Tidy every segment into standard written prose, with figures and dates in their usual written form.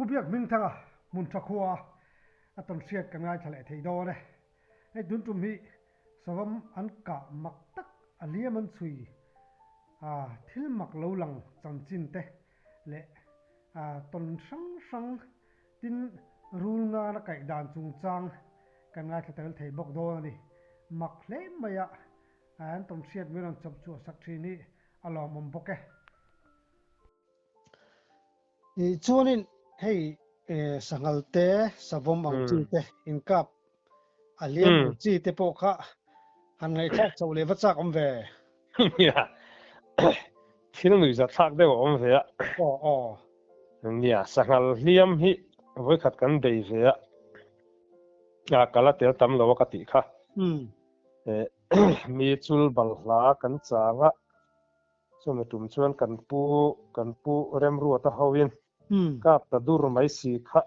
Pu Biak Hmingthanga hmun tha khua a tawn hriat kan ngaithla leh thei dawn e. Hei tun tum hi Savam an kah mak tak a hliam an chhui a thil mak lo lang chanchin te leh tawn hrang hrang tin rul ngan a kaih dan chungchang kan ngaithla tel thei bawk dawn a ni. Mak hle mai a an tawn hriat min rawn chawp chhuah sak thin hi a lawmawm bawk e. Chuanin hei sanghal te, savawm ang chi te, inkap a hliam ang chi te pawh kha han ngaihthlak chhoh leh va chak awm ve. Nia, thil nuihzat thlak deuh a awm ve a. Aw aw. Nia, sanghal hliam hi vawikhat kan bei ve a, ka la tel tam lo a ka tih kha. Mi chul balhla kan chang a. Chumi tum chuan kan pu kan pu Remruata hoin kap ta dur mai si kha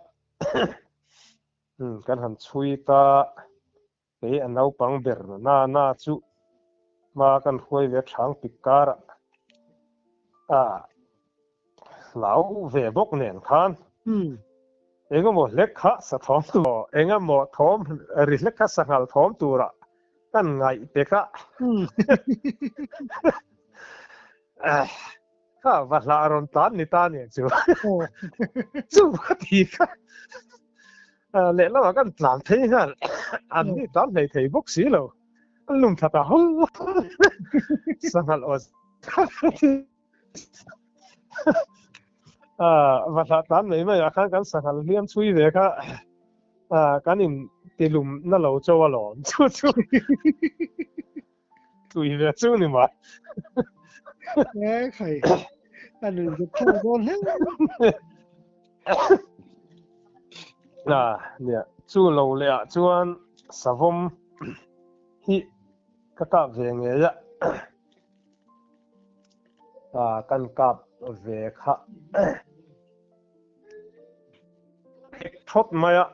kan han chhui ta, kei a naupang ber na na chu hma kan hruai ve thang pik karah a hlau ve bawk nen khan engemaw hlek kha sa thawm tur engemaw thawm ri hlek kha sanghal thawm turah kan ngaih pek a. Kha va hlah rawn tlan ni ta nia chu. Chu ka ti kha. Lehlamah kan tlan phei nghal. An ni tlan hlei thei bawk si lo. An lum thla ta hul. Sanghal aw. Va hlah tlan mai mai ah khan kan sanghal hliam chhui ve kha kan in tilum na lo cho a lawm chu chu tui ve chu ni mai. E khai a nun zet thlak dawn hle. Na nia chu lo leh ah chuan savawm hi ka kap ve ngei a. Kan kap ve kha thawt mai a,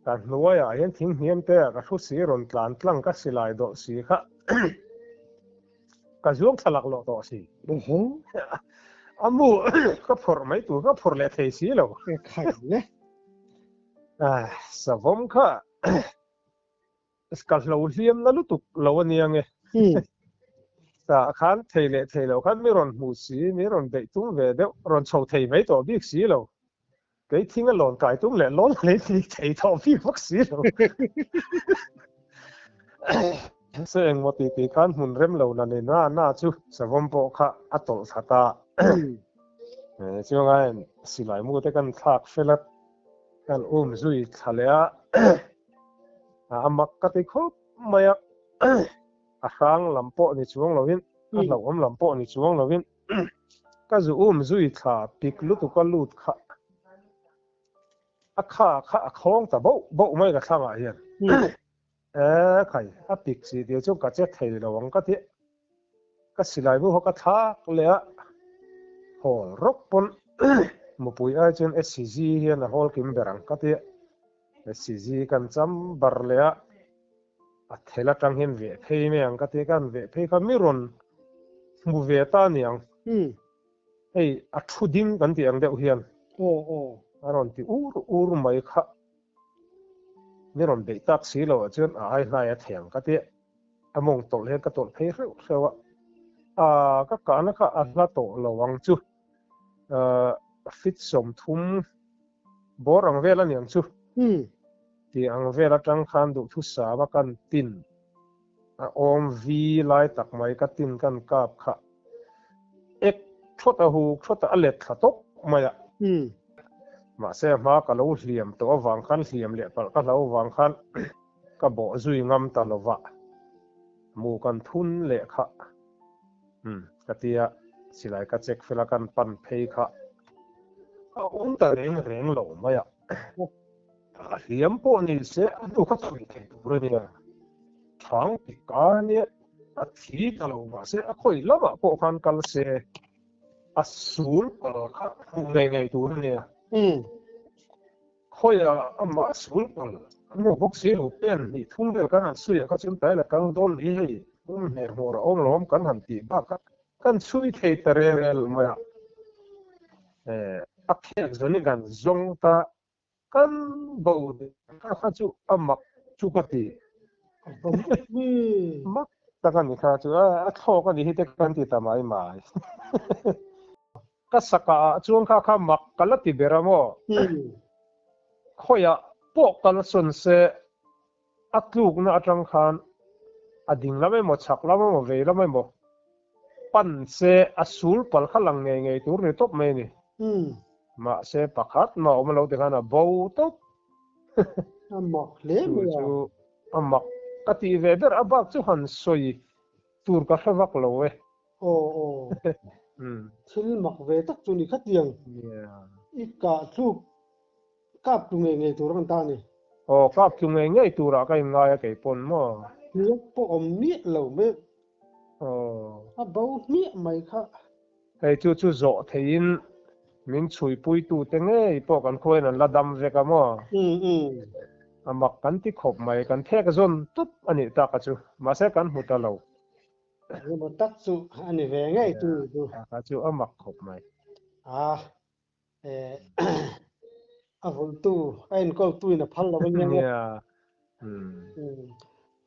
ka hnuaiah hian thing hniam te ah ka thu si rawn tlan tlang ka silai dawh si kha ka zuang thla lak lawh tawh si. A mu ka phawrh mai tur ka phawrh leh thei si lo. Savawm kha Ka hlo hliam na lutuk lo a nia nge. Tah khan thei leh thei lo khan mi rawn hmu si, mi rawn beih tum ve deuh, rawn chho thei mai tawh bik si lo. Kei thing a lawn kai tum leh lawn hlei thei thei tawh bik vak si lo. Se engmaw ti ti khan hmun rem lo na ni na na chu savawm pawh kha a tawlh thla ta. Chuangain silai mu te kan thlak fel a, kan um zui thla leh a. A mak ka ti khawp mai a, a hrang lam pawh ni chuang lovin, a hlauhawm lam pawh ni chuang lovin ka zu um zui thla pik lutuk a lut kha a kha kha a khawng ta boh boh mai ka thlangah hian. E khai, a pik si tir chu ka che thei lo ang ka ti. Ka silai mu ho ka thlak leh a, hawl rawk pawn mupui ai chuan SCG hian a hawl kim ber ang ka ti. SCG kan cham bar leh a, a thel atang hian veh phei mai ang ka ti. Kan veh phei kha mi rawn hmu ve ta niang. Hei a thu ding kan tih ang deuh hian a rawn ti ur ur mai kha. Mi rawn beih tak si loh ah chuan a ai hnai a thei ang ka ti. A mawng tawlh hian ka tawlh phei hreuh hreuh a, aa ka kahna kha a hla tawh lo ang chu. Fit 30 bawr ang vel a ni ang chu. Tih ang vel atang khan duhthusam a kan tin a awm vi lai tak mai ka tin kan kap kha ek thawt a huk thawt a a let thla tawp mai a. Mahse a hma ka lo hliam tawh avang khan hliam leh palh ka hlau avang khan ka bawh zui ngam ta lova mu kan thun leh kha umm ka tia silai ka check fel a kan pan phei kha a awm ta reng reng lo mai a. A hliam pawh ni se a hnu kha chhui thei tur a nia. Thang ti kar a nia, a thi ta lo mahse a khawi lamah pawh khan kal se a sul pal kha hmuh ngei ngei tur a nia. Khawiah amah sul pal a hmu bawk si lo pen hnih thum vel kan han chhui ah kha chuan tlai la kal dawn ni hei um hne hmuh a awm lo awm kan han tih bakah kan chhui thei ta rel rel mai a. A khek zawnin kan zawng ta kan bo kha kha chu a mak chu ka ti. Mak tak a ni kha chu a thlawk a ni hi te kan ti ta mai mai. Ka saka ah chuan kha kha mak ka la ti ber a maw? Khawiah pawh kal sawn se a tlukna atang khan a ding lam emaw chhak lam emaw vei lam emaw pan se a sul pal kha lang ngei ngei tur ni tawp mai a ni. Mahse pakhat mah awm lo ti khan a bo tawp. A mak hle mai a. Chu chu a mak ka tih ve ber a bak chu han sawi tur ka hre vak lo e. Aw aw. Thil mak ve tak chu ni khatiang. I kah thluk Kap tu ngei ngei tur kan ta a ni. Aw, kap tu ngei ngei turah ka inngai a kei pawn maw? Hliap pawh awm miah lo mai. Aw. A bo hmiah mai kha. Hei chu chu zawh theiin min chhuipuitute ngei pawh kan khuain an la dam vek a maw? Umm umm. A mak kan ti khawp mai, kan thek zawn tup a nih tak a chu, mahse kan hmu ta lo. Engemaw tak chu a ni ve ngei chu. Kha chu a mak khawp mai. A. Eh, a vultu, a enkawltu in a phal lo a nia. Nia. Hmm.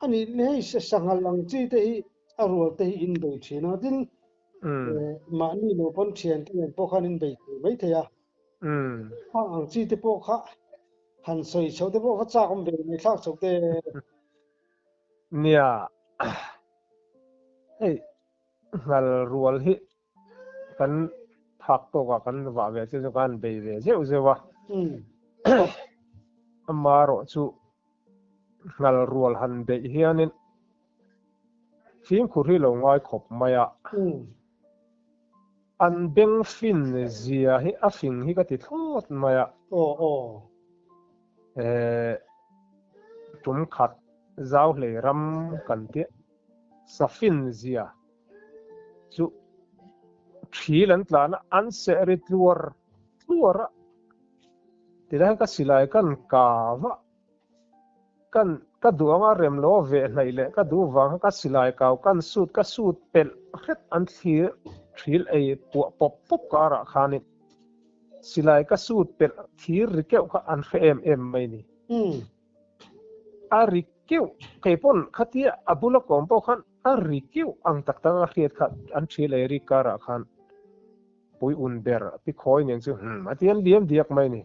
Ani hei sanghal ang chi te hi a rual te hi in bei thin a tin mahni lo pawn thian te nen pawh khan in bei thei mai thei a. Khang ang chi te pawh kha han sawi chhoh te pawh kha chak awm ve mai thlak chhoh te. Nia. Hei nghal rual hi kan phak tawkah kan vah ve chu chu khan bei ve zeuh zeuh a. Amaherawh chu nghal rual han beih hianin fimkhur hi lo ngai khawp mai a. An beng fin zia hi a fing hi ka ti thlawt mai a. Tum khat zau hlei ram kan tih safin zia chu thil an tlan a, an seh ri tluar tluar a, tilai hian ka silai kan kau a, kan ka duh anga rem lo a veh hnaih leh ka duh vang khan ka silai kau kan sut ka sut pelh hret an thlir thil ei puah pawp pawp karah khanin silai ka sut pelh thir ri keuh kha an hre em em mai ni. A ri keuh kei pawn khatia a bula kawm pawh khan a ri keuh ang tak tak a hriat kha an thil ei rik karah khan pui un ber pi khawi nen chu hmm a ti an liam diak mai ni.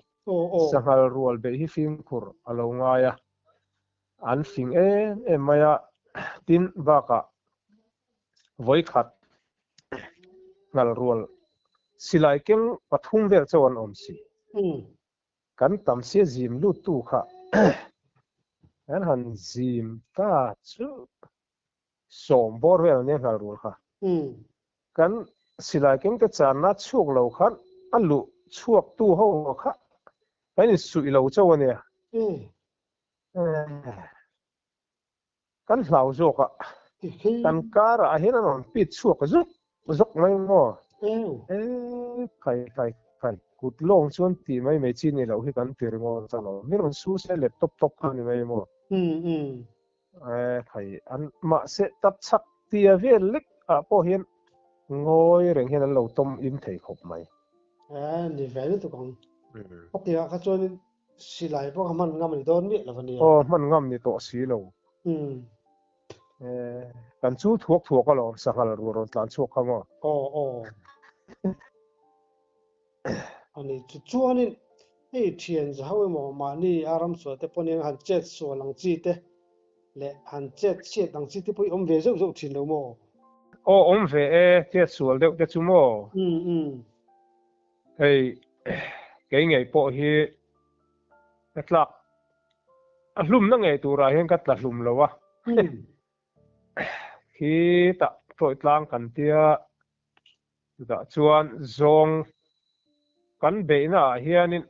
Sanghal rual beih hi fimkhur a lo ngai a, an fing em em mai a, tin bakah vawikhat nghal rual silai keng pathum vel chauh an awm si. Kan tam sia zim lut tu kha kan han zim ta chu sawm bawr vel ania nghal rul kha. Kan silai keng te channa chhuak lo khan a luh chhuak tu ho kha kan insuih lo chauh ania. Kan hlau zawk a, kan kar ah hian an rawn pit chhuak zuk zuk mai maw? E khai khai khai, kut lawng chuan tih mai mai chi ni loh hi kan ti ringawt a lo, mi rawn su se lep tawp tawp kha ni mai maw? E khai, an mahse tap chhak tia vel lek ah pawh hian ngawi reng hian an lo tawm im thei khawp mai. E ni ve lutuk ang. Khawtiang ah kha chuanin Silai pawh kha hman ngam ni dawn miah lo a nia. Aw, hman ngam ni tawh si lo. Kan chul thuak thuak alawm, sanghal rual rawn tlan chhuak kha maw? Aw, aw. A ni, chu chuanin hei thian za ho emaw mahni a ram sual te pawh nia han chet sual ang chi te leh han chet chhiat ang chi te pawh hi awm ve zeuh zeuh thin lo maw? Aw, awm ve e, chet sual deuh te chu maw? Hei kei ngei pawh hi ka tlak a hlumna ngei turah hian ka tla hlum lo a, khitah tawih tlang kan tia chutah chuan zawng kan beihna ah hianin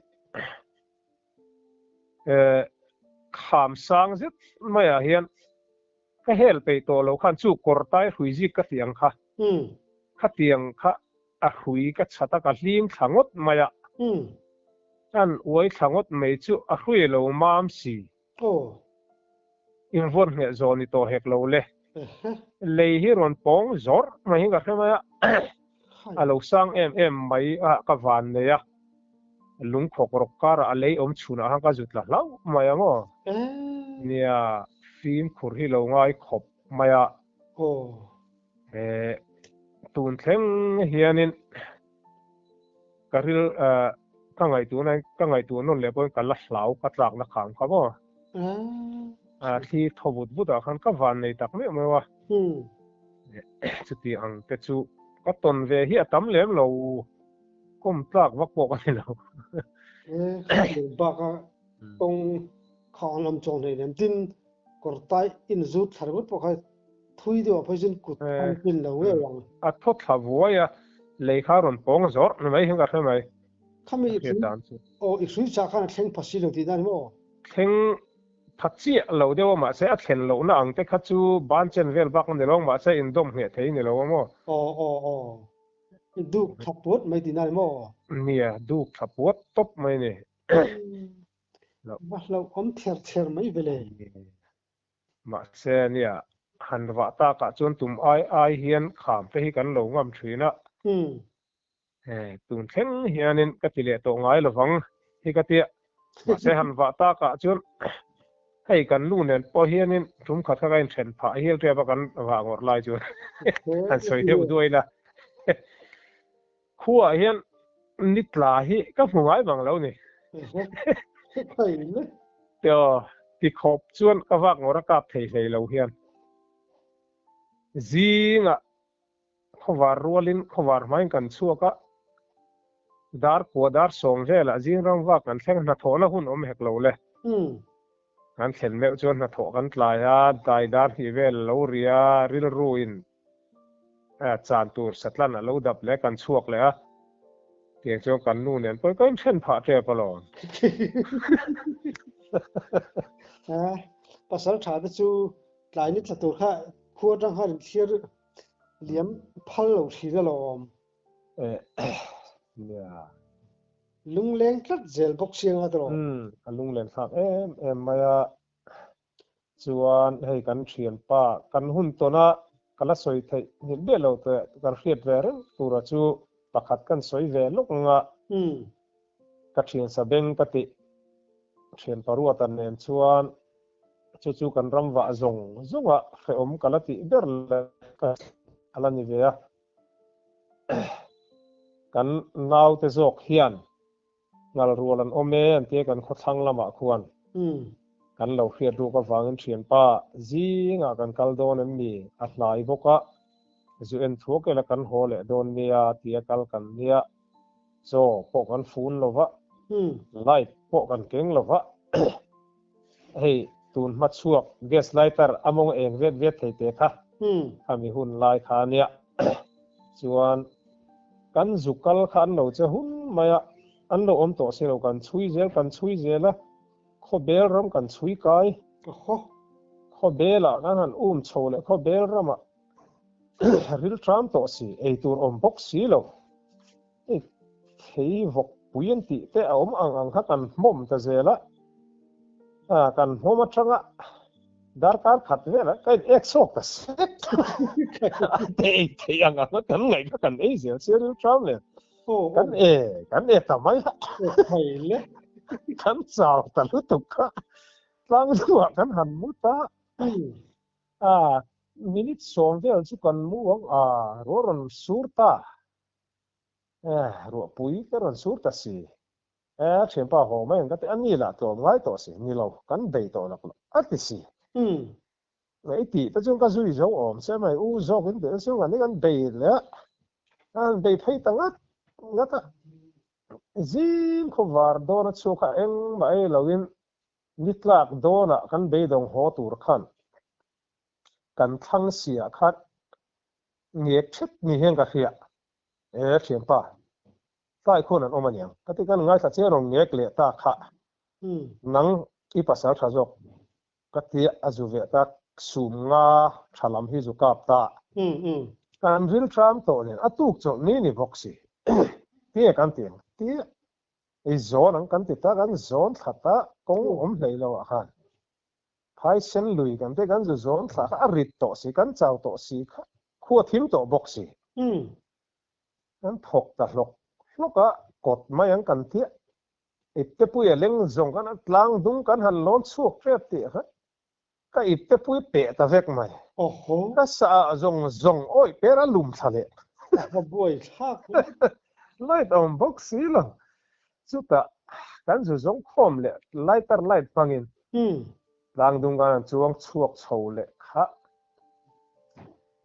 kham sang zet maiah hian ka hel peih tawh lo khan chu kawr tai hrui zik ka tih ang kha khatiang kha A hrui ka chhat a, ka hlim thla ngawt mai a. An uai thla ngawt mai chu a hrui lo mam si. Invuan ngheh zawh ni tawh hek lo le. Lei hi rawn pawng zawrh mai hi ka hre mai a. A lo sang em em mai a, ka van nei a. Lungkhawk rawk karah a lei awm chhunah khan ka zut la hlauh mai ang aw. Nia, fimkhur hi lo ngai khawp mai a. He tun thleng hianin ka ril ka ngaihtuahna ka ngaihtuah nawn leh pawhin ka la hlau ka tlakna kham kha maw. Thli thaw vut vut ah khan ka van nei tak meuh meuh a. Chuti ang te chu ka tawn ve hi a tam lem lo kawm tlak vak pawh ka ni lo. Bak a kawng kha ang lam chuang hlei nem tin kawr tai in zut thla ringawt pawh kha thui deuh ah phei chuan kut an tlin lo ngei ang. A thaw thla vuai a, lei kha a rawn pawng zawrh ni mai hian ka hre mai. Khami i hrui aw i hrui chah khan a thleng pha si lo tih na ni maw? Thleng pha chiah lo deuh a mahse a thlen lohna ang te kha chu ban chen vel bak a ni lo mahse indawm ngheh thei ni lo a maw? Aw aw aw i duk thla puat mai tih na ni maw? Nia duk thla puat tawp mai ni. Va hlauhawm ther ther mai ve le. Mahse nia, han vah takah chuan tum ai ai hian kham te hi kan lo ngam thin a. Tun thleng hianin ka ti leh tawh ngai lovang hi ka tia. Mahse han vah takah chuan hei kan nu nen pawh hianin tum khat kha ka inthen phah hial tep a kan vah ngawrh lai chuan han sawi deuh duai la. Khuaah hian ni tla hi ka hmu ngai bang lo ni. Tio, ti khawp chuan ka vak ngawr a kap thei hlei lo hian. Zingah khawvar rualin khawvar hmain kan chhuak a, dar kua dar sawm velah zing ram vak kan thleng hnathawhna hun awm hek lo le. Kan thlen meuh chuan hnathawh kan tlai a, dai dar hnih vel a lo ri a, rilruin chan tur satlan a lo dap leh kan chhuak leh a, tiang chuan kan nu nen pawh ka inthen phah tep alawm. Pasal tha te chu tlai ni tla tur kha khua atang khan in thlir liam phal lo thin alawm. Nia. Lungleng tlat zel bawk siang a tawh. A lunglen thlak em em mai a. Chuan hei kan thianpa kan hun tawn a ka la sawi theih nghilh miah lo teh kan hriat ve reng tura chu pakhat kan sawi ve lawk ang a. Ka thian Sabeng ka tih thian Paruata nen chuan chu chu kan ram vah zawng zawng a hrehawm ka la tih ber leh ka a la ni ve a. Kan naute zawk hian ngal rual an awm e an tia kan khawthlang lamah khuan kan lo hriat ruk avangin thianpa zingah kan kal dawn em ni a hlai bawk a, zu en thuak ila kan haw leh dawn nia tia kal kan nia, chaw pawh kan fun lo va, light pawh kan keng lo va, hei tun hma chhuak gas lighter a mawng eng vet vet thei te kha khami hun lai kha ania chuan kan zu kal kha an lo che hun mai a an lo awm tawh si lo kan chhui zel kan chhui zel a khawbel ram kan chhui kai khawbel ah kan han um chho leh khawbel ramah ril tram tawh si ei tur awm bawk si lo. Hei thei vawk pui an tih te a awm ang ang kha kan hmawm ta zel a, kan hmawm atanga darkar khat velah ka in ek sawk ta sek a te ei theih ang ang a kan ngaih kha kan ei zel sia ril ṭam nen kan e kan e ta mai a kan chau ta lutuk kha tlang hnungah kan han mu ta a minute sawm vel chu kan mu ang a ruah rawn sur ta. Eh, ruahpui ka rawn sur ta si. Eh, thianpa haw mai ang ka ti, a ni lah tlawm ngai tawh si, ni lo, kan bei tawh lak lo, a ti si. Ngai tih te chuan ka zui zo awm che mai, u zawk in tih te chu kan ni kan bei leh a, a han bei phei ta ngat ngat a, zing khawvar dawn a chhuak a, engmah ei lo in ni tlak dawnah kan beidawng haw tur khan kan thlang siah khan Ngek thet ni hian ka hria. E thianpa, tlai khuan an awm aniang. Ka ti kan ngaithla che rawn ngek leh ta kha. Nang i pasal tha zawk ka ti a zu ve ta sum nga tha lam hi zu kap ta. Kan ril tram tawh nen a tuk chawlh ni ni bawk si. Tinge kan ti ang ti ei zawn ang kan ti ta kan zawn thla ta kawng awm hlei lo ah khan. Phaisen lui kan te kan zu zawn thlah kha a rit tawh si, kan chau tawh si kha khua thim tawh bawk si. Kan thawk ta hlawk hlawk a, kawt mai ang kan tiah. Iptepui a leng zawng kan tlang dung kan han lawn chhuak tep tih kha ka iptepui peh ta vek mai. Awhaw. Ka sa ah zawng zawng awih per a lum thla leh. Ka buai thlak hle. Light a awm bawk si lo. Chutah kan zu zawng khawm leh lighter light hmangin tlang dung kan han chuang chhuak chho leh kha.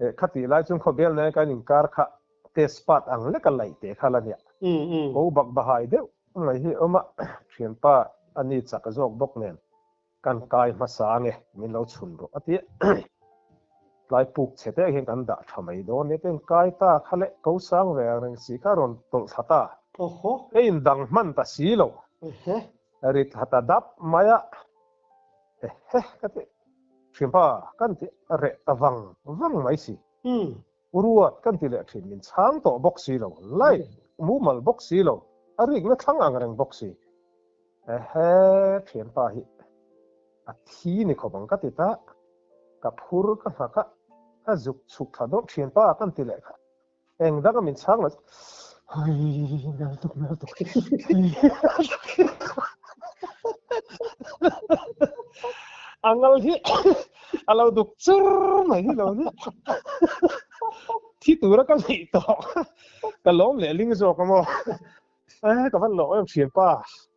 Eh khatih lai chuan khawbel nen kan inkar kha test part ang lek a laih teh kha la nia. Ko bak bahai deuh mai hi awm a, thianpa a ni chak zawk bawk nen kan kai hmasa ange min lo chhun rawh a ti a. Tlai puk chhe te hian kan dah tha mai dawn nia ten kai ta kha leh ko sang ve ang reng si kha rawn tawlh thla ta. Ka indang hman ta si lo. Ri thla ta dap mai a. Ehe ka ti Hrimpa kan ti reh ta vang vang mai si. Ruat kan ti leh thin min chhang tawh bawk si lo, light mumal bawk si lo, a rikna thlang ang reng bawk si. Ehe thianpa hi a thi ni khawp ang ka ti ta, ka phur ka nghak a, ka zuk chhuk thla dawrh thianpa kan ti leh kha. Eng danga min chhang lo chu Hei nel tuk nel tuk A ngal hi a lo duk chur mai hi lo ni. Thi tura ka ngaih tawh ka lawm leh ling zawk a maw. Eh ka van lawm em thianpa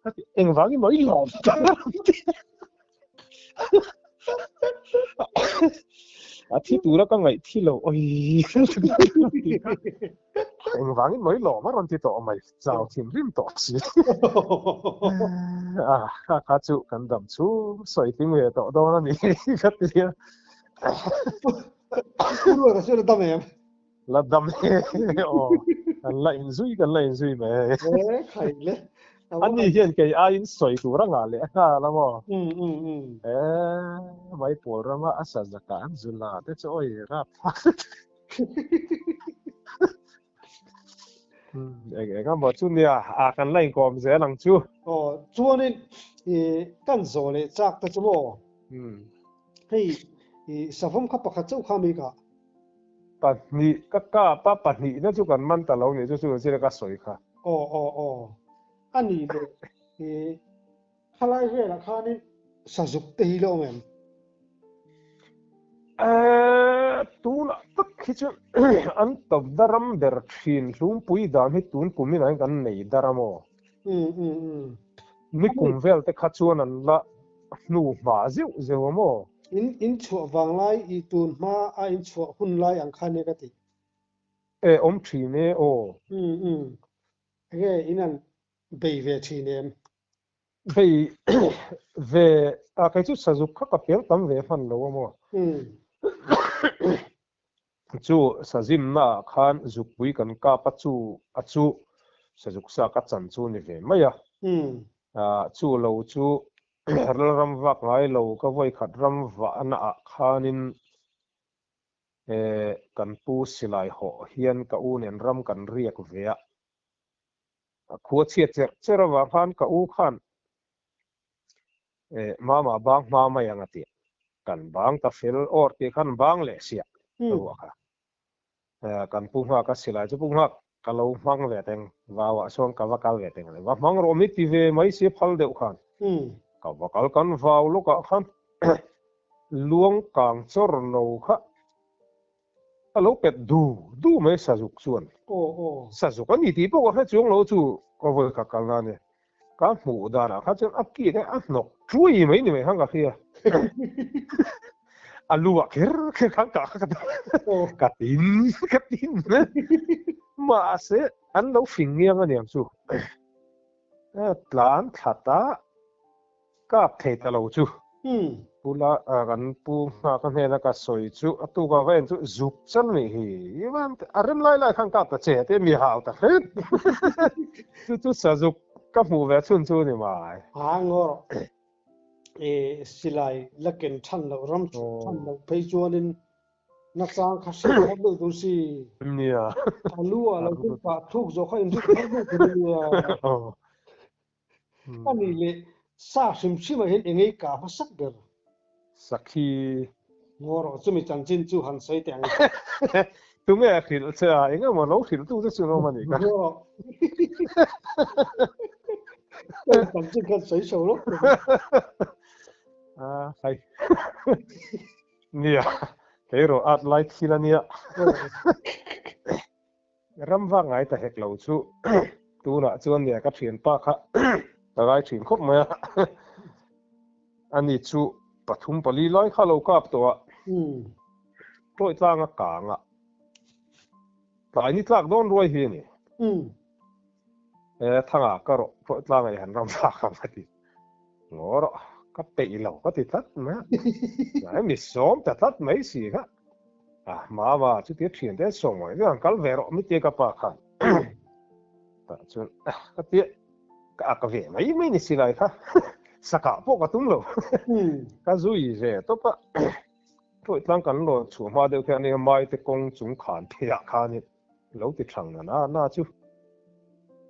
ka ti engvangin maw i lawm ta A thi tura ka ngaih thi lo oi engvangin maw i lawm a rawn ti tawh mai chau thinrim tawh si a kha kha chu kan dam chu sawi tling ve tawh dawn a ni ka ti a. Pu Ruata chu la dam em? La dam e aw kan la inzui kan la inzui mai. E khai le. Ani hian kei aiin sawi tur a ngah leh a nghal a maw? E Maipawl rama a sa zaka an zu la te chu awi rap thlak. Eng eng a maw chu nia a kan la inkawm zel ang chu. Aw chuanin i kan zawh leh chak te chu maw? Hei i savawm kha pakhat chauh kha mi ka. Pahnih ka kap a, pahnihna chu kan man ta lo nih chu chu zir ka sawi kha. Aw aw aw a nih leh i khalai velah khanin sazuk te hi la awm em? Eee tunah tak hi chu an tawp daram ber thin hlungpui dan hi tun kum inah hian kan nei dar a maw? Nikum vel te kha chuan an la hnu hma zeuh zeuh a maw? In in chhuah vang lai i tun hma a in chhuah hun lai ang kha nia ka ti. E awm thin e aw. Enge in an bei ve thin em? Bei ve a kei chu sazuk kha ka pel tam ve hman lo a maw? Chu sazimna ah khan zukpui kan kap a chu a chu sazuk sa ka chan chu ni ve mai a. Chu lo chu ral ram vak ngai lo ka vawi khat ram vahna ah khanin kan pu silai hawh hian ka u nen ram kan riak ve a. A khua chhiat cherh cherh avang khan ka u khan Mama bang hma mai ang a ti. Kan bang ta fel awr tih khan bang leh siah ruah kha. Kan pu nghak a silai chu pu nghak ka lo hmang ve teng vau ah sawn ka va kal ve teng le va hmang rawh mi ti ve mai si phal deuh khan ka va kal kan vau lawk ah khan luang kang chawr no kha a lo pet du du mai sazuk chuan sazuk a ni tih pawh ka hre chuang lo chu ka vawi kha kal na a ni. Ka hmuh danah kha chuan a kit a hnawk ṭui mai ni mai khan ka hria. A lu ah kher kher khan kah kha ka ka tin ka tin. Mahse an lo fing ngiang a niang chu. Tlan thlat a kap thei ta lo chu. Pula kan pu nghak a hnena ka sawi chu a tukah ka en chu zuk chan nih hi. Ivan a rem lai lai khan kap ta che te mi hau ta hret. Chu chu sazuk ka hmuh ve chhun chu ni mai. Ha ngawr e silai la ken than loh ram than loh phei chuanin nachang kha hriat har deuh tur si. Nia. A lu ah lo chu pah thuk zawh kha inrik har deuh tur a nia. A nih leh sa hrim hrim ah hian engei kah hmasak ber. Sakhi. Ngaw rawh chumi chanchin chu han sawi teh ang. Tunge a hrilh che a, eng emaw lo hrilh tu che chu an awm a nih kha. Ngaw rawh. Tam chu kan sawi chho lawk tawh. A hai. Nia, kei rawh at lai thil a nia. Ram vak ngai ta hek lo chu tunah chuan nia ka thianpa kha ka ngai thin khawp mai a. Ani chu pathum pali lai kha lo kap tawh a. Tawih tlanga kang a. Tlai ni tlak dawn ruai hi a ni. E thanga ka rawh tawih tlanga i han ram vak ang a ti. Ngaw rawh ka peih lo ka ti tlat mai a. Tlai mi sawm ta tlat mai si kha. A mama chutia thian te sawm ngawih ngawih ang kal ve rawh mi tia ka pa khan. Tah chuan ka tia ka ak ve mai mai ni si lai kha. Sakah pawh ka tum lo. Ka zui ve tawp a. Tawih tlang kan lawn chhuah hma deuh khian nia maite kawng chung khan pheiah khanin lo ti thang na na na chu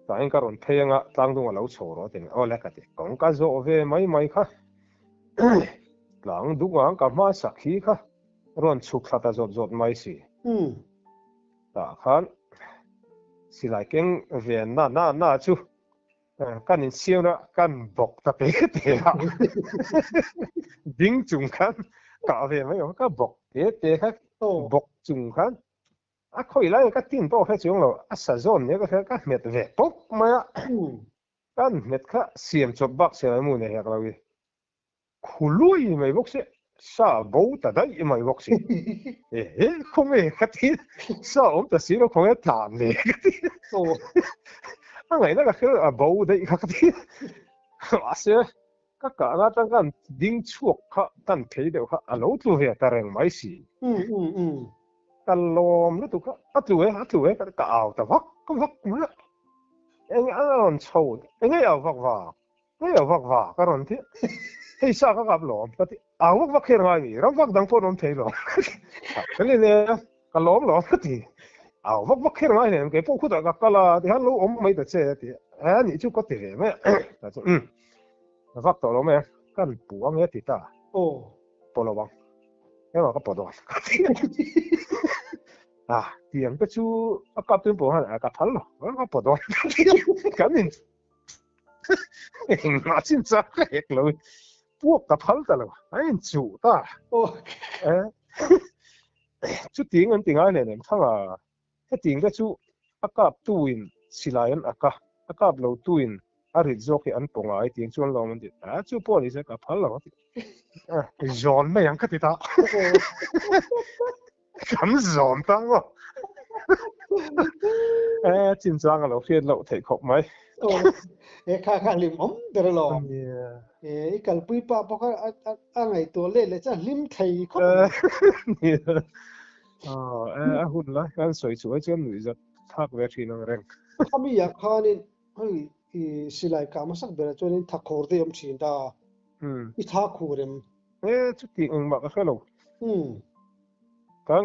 tlangin ka rawn phei anga tlang dung a lo chho rawh a ti aw le ka ti kawng ka zawh ve mai mai kha tlang dung ang ka hma sak hi kha rawn chhuk thla ta zawt zawt mai si tah khan silai keng ve na na na chu Kan insiam a, kan bawk ta te te a. Ding chung khan kah ve mai awm, ka bawk te te kha bawk chung khan a khawi lai ka tin pawh hre chuang lo, a sa zawn nia ka hria, ka hmet ve pawp mai a. Kan hmet kha siam chawp bak siam mu nei hek lo i. Khului mai bawk si, sa bo ta daih mai bawk si. Ehe, khawnge ka ti, sa awm ta si lo khawnge tlan ve ka ti. A ngaihna ka hre a bo daih kha ka ti. Mahse, ka kahna atang khan ding chhuak kha kan phei deuh kha a lo tlu ve ta reng mai si. Ka lawm lutuk kha, a tlu e, a tlu e, ka au ta vak vak mai a. Eng a rawn chho, eng nge au vak vak? Hei a vak vak a rawn ti. Hei sa ka kap lawm ka ti. Ang vak vak kher ngai mi ram vak dang pawh an awm thei lo. Ka ni nia ka lawm lawm ka ti. Ang vak vak kher ngai nen kei pawh khutah ka kal a tihian lo awm mai ta che a ti. A nih chu ka ti ve mai a. Ta chu umm vak tawh lo mai a kan pu ang e a ti ta. Aw. Pawh lo ang. Engmah ka pawh dawn ka ti. A tiang te chu a kap tun pawh khan a ka phal lo ka pawh dawn ka ti. Kan in Engmah chin chak ka hek lo puak ka phal ta lo a in chuh ta chuting an ti ngai nen em thang a hetiang te chu a kap tu in silai an ak a a kap lo tu in a rit zawk hi an paw ngai tiang chuan lawm an ti a chu pawh ni se ka phal lo a ti zawn mai ang ka ti ta Kan zawm ta maw? E, chinchang a lo hriat loh theih khawp mai. Aw, e kha kha hlim awm ber alawm. E, i kalpui pa pawh kha a ngaihtuah let leh chuan a hlim thei khawp mai. Aw, e, a hun lai khan sawi chhuah hi chuan nuihzat thlak ve thin ang reng. Khami ah khanin hei i silai kah hmasak berah chuanin thakhur te awm thin ta. I tha khur em? E, chuti engmah ka hre lo. Kan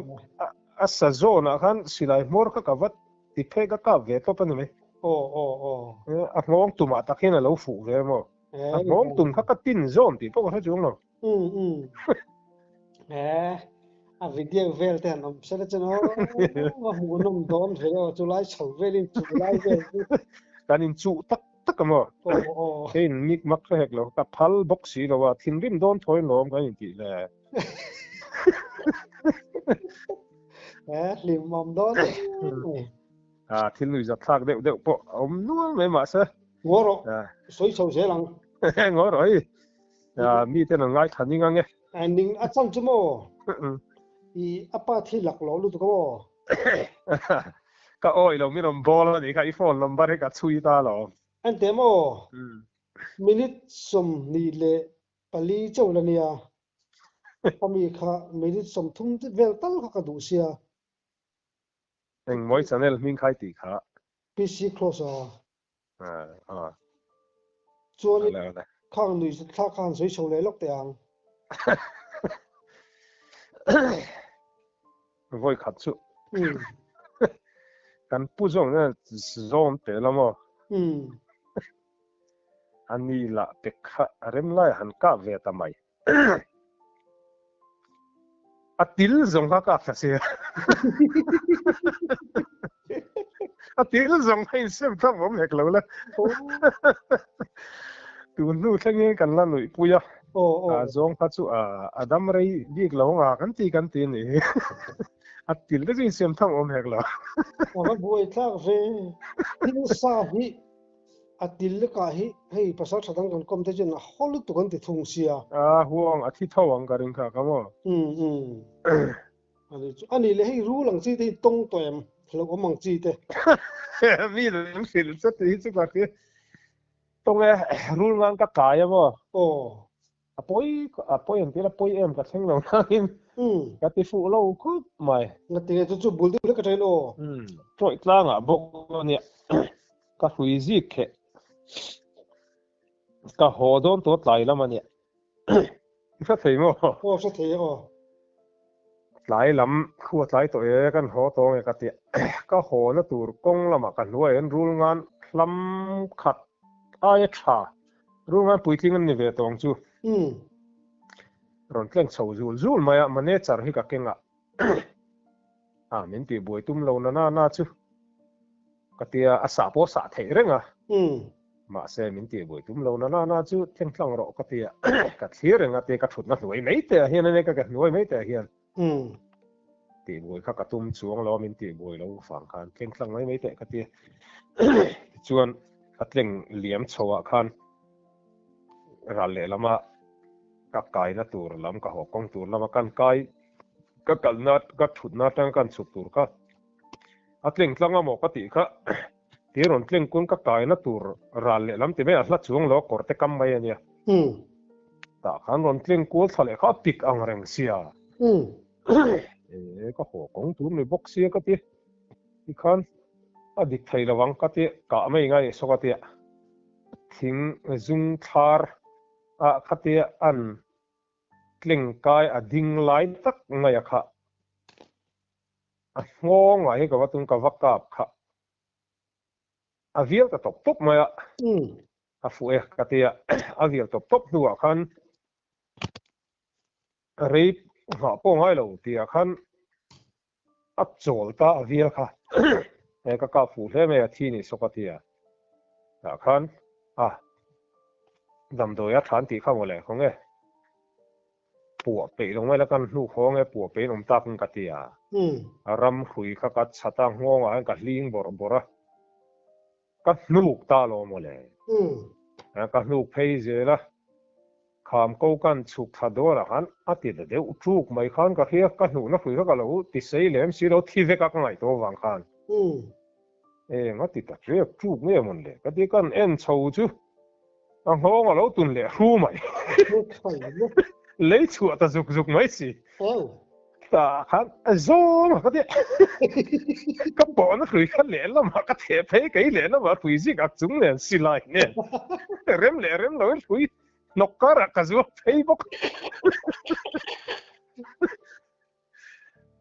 a sa zawnah khan silai hmawr kha ka vat ti phei ka kap ve tawp a ni mai. Aw aw aw. A nghawng tumah tak hian a lo fuh ve maw? A nghawng tum kha ka tin zawn tih pawh ka hre chuang lo. Um um. E a video vel te han awm sela chuan aw a hmuhnawm dawn ve aw chulai chho velin chulai vel chu. Kan inchuh tak tak a maw? Aw aw. Kei in nik mak hre hek lo, ka phal bawk si lo a, thinrim dawn thawi lawm kan intih le. E hlim awm dawn em. A thil nui zat thlak deuh deuh pawh a awm nual mai mahse. Ngaw rawh, sawi chho zel ang. Ngaw rawh hei, mi ten an ngaithla ning ang e. Ning a chang chu maw? I a pa thi lak lo lutuk a maw? Ka awi lo min rawn bawl a nih kha i phone number hi ka chhui ta lo. An ti maw? Minute 24 chauh la nia. Ami kha minute 30 vel tal kha ka duh sia. Engmawi channel hming khai tih kha. PC close a. Chuan khang nui thla khan sawi chho leh lawk teh ang. Vawi khat chu. Kan pu zawng nen zawm teh la maw. A ni lah pe kha a rem lai han kap ve ta mai. A til zawng kha kap thla sia. A til zawng a insem tham awm hek lo la. Tun hnu thlengin kan la nuih pui a. A zawng kha chu a dam rei bik lo nga kan ti kan ti a nih hi. A til te chu insem tham awm hek lo. A va buai thlak ve. Thil sa hi a til lekah hi hei pasal tha dang kan kawm te chuan a haw lutuk an ti thung sia. A huang a thi tho ang ka ring kha ka maw. Um um. Ani chu ani le hei rul ang chi te hi tawng tawh em hlauh awm ang chi te. Mi lem hrilh che tih hi chu ka hria. Tawng e rul ngan ka kai a maw. Aw. A pawi a pawi ang tih la pawi em ka thleng lo nangin ka ti fuh lo khawp mai. Ngati nge chu chu bul deuh hlek atangin aw. Umm tawih tlangah bawk ania ka hrui zik kheh ka haw dawn tawh tlai lam ania i hre thei maw? Aw hre thei e aw. Tlai lam khua tlai tawh e kan haw tawh nge ka tia ka haw na tur kawng lamah ka hnuai an rul ngan hlam khat aia tha Runga puitling an ni ve tawng chu. Rawn tleng chho zul zul mai a, manager hi ka keng a. A min tih buai tum lo na na na chu ka tia a sah pawh a sah theih reng a. Mahse min tih buai tum lo na na na chu thleng tlang rawh ka tia ka thlir reng a tia ka thutna hnuai mai te ah hian a nia ka ka hnuai mai te ah hian. Tih buai kha ka tum chuang lo a min tih buai lo vang khan tleng tlang mai mai teh ka ti. Tichuan a tleng liam chho ah khan ral lehlama ka kaina tur lam ka haw kawng tur lama kan kai ka kalna ka thutna atanga kan chhuk tur kha a tleng tlang a maw ka tih kha ti rawn tleng kun ka kaina tur ral lehlam ti mai a hla chuang lo a kawr te kam mai a nia. Tah khan rawn tleng kual thla leh kha a pik ang reng sia. E ka haw kawng tur ni bawk sia ka ti. Tikhan a dik thei lo ang ka ti kah mai ngai saw ka tia. Thing zung thlar ah kha tia an tleng kai a ding lai tak mai a kha. A nghawng ah hi ka va tum ka va kap kha. A vial ta tawp tawp mai a. A fuh e ka ti a, a vial tawp tawp hnuah khan rei nghah pawh ngai lo tihah khan a chawl ta a vial kha he ka kah fuh hle mai a thi nih saw ka ti a, tah khan a damdawi a thlan tih kha mawle khaw nge puah peih lo mai la kan hnuk haw nge puah peih in awm tak in ka ti a, a ram hrui kha ka chhat a nghawngah hian ka hling bawrh bawrh a. Ka hnuk ta lo mawle. Ka hnuk phei zel a, kham ko kan chhuk thla dawn ah khan a ti ta deuh ṭuk mai khan ka hria, ka hnuhna hrui kha ka lo ti sei lem si lo, thi vek a ka ngaihtuah avang khan. Eng a ti ta ṭek ṭuk nge mawn le, ka ti kan en chho chu a nghawng a lo tun leh hru mai. Lei chhuah ta zuk zuk mai si. Tah khan a zawng a ka ti ka pawhna hrui kha lehlamah ka theh phei kei lehlamah hrui zik ak chung nen silai nen rem leh rem loin hrui hnawk karah ka zuang phei bawk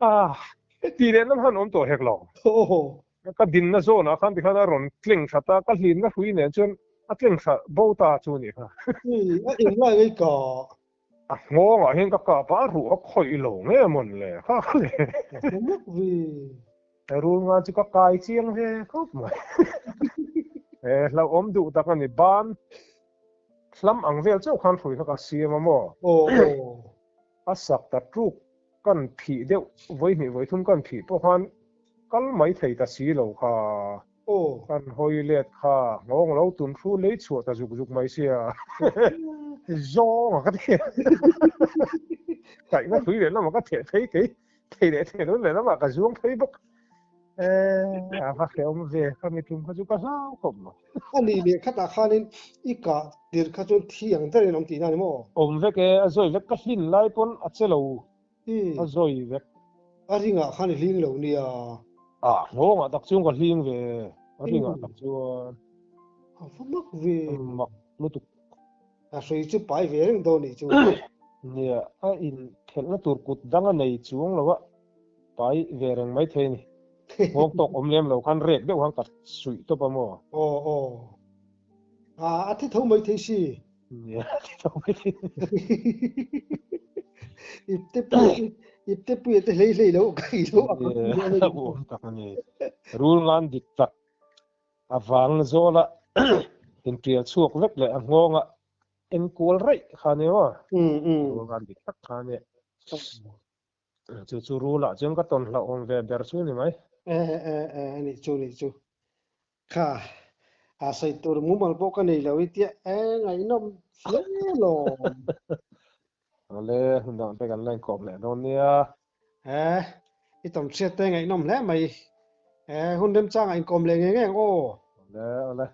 ah ti lehlam han awm tawh hek lo ka dinna zawnah khan tikhan a rawn tleng that a ka hlimna hrui nen chuan a tleng thla bo ta chu a nih kha a englai ngei ka A nghawngah hian ka kap a, a ruh a khawih lo nge mawn le kha kha le. A hmu mawk vi. He rul ngan chu ka kai chiang ve khawp mai. He hlauhawm duh tak a ni, ban hlam ang vel chauh khan hrui kha ka siam a maw? Aw aw. A sak ta tuk kan phih deuh vawihnih vawithum kan phih pawh khan kal mai thei ta si lo kha. Aw. Kan hawi let kha nghawng lo tun thu lei chhuah ta zuk zuk mai sia. Zawng a ka ti. Kaihna thui leh lamah ka theh phei kei thei leh thei lo leh lamah ka zuang phei bawk. Eh a va hrehawm ve kha mi tum kha chu ka hlau khawp mai. A nih leh khatah khanin i kah tir kha chuan thi ang darin awm tihna a ni maw? Awm vek e, a zawi vek ka hlin lai pawn a che lo A zawi vek. A ringah khan i hling lo nia. A nghawngah tak chuan ka hling ve. A ringah tak chuan. A va mak ve. A mak lutuk. A hrui chu pai ve reng dawn nih chu. Nia, a inkhelhna tur kut dang a nei chuang lo a, pai ve reng mai thei a ni. Nghawng tawk awm lem lo khan rek deuh khan ka suih tawp a maw? Aw aw. A thi tho mai thei si. Ipte pui te hlei hlei lo ka i lo a. Uam tak a ni. Rul ngan dik tak. A vang zawla intial chhuak vek leh a nghawnga eng kual raih kha nia maw? Rul dik tak kha nia. Chu chu rul ah chuan ka tawn hlauhawm ve ber chu ni mai. E e e anih chu anih chu. Kha a sawi tur mumal pawh ka nei lo i tia e ngaihnawm hle lawm. Awle hun dang te kan la inkawm leh dawn nia. E i tawn hriat te ngaihnawm hle mai. E hun remchangah inkawm leh ngei ngei ang aw. Awle awle.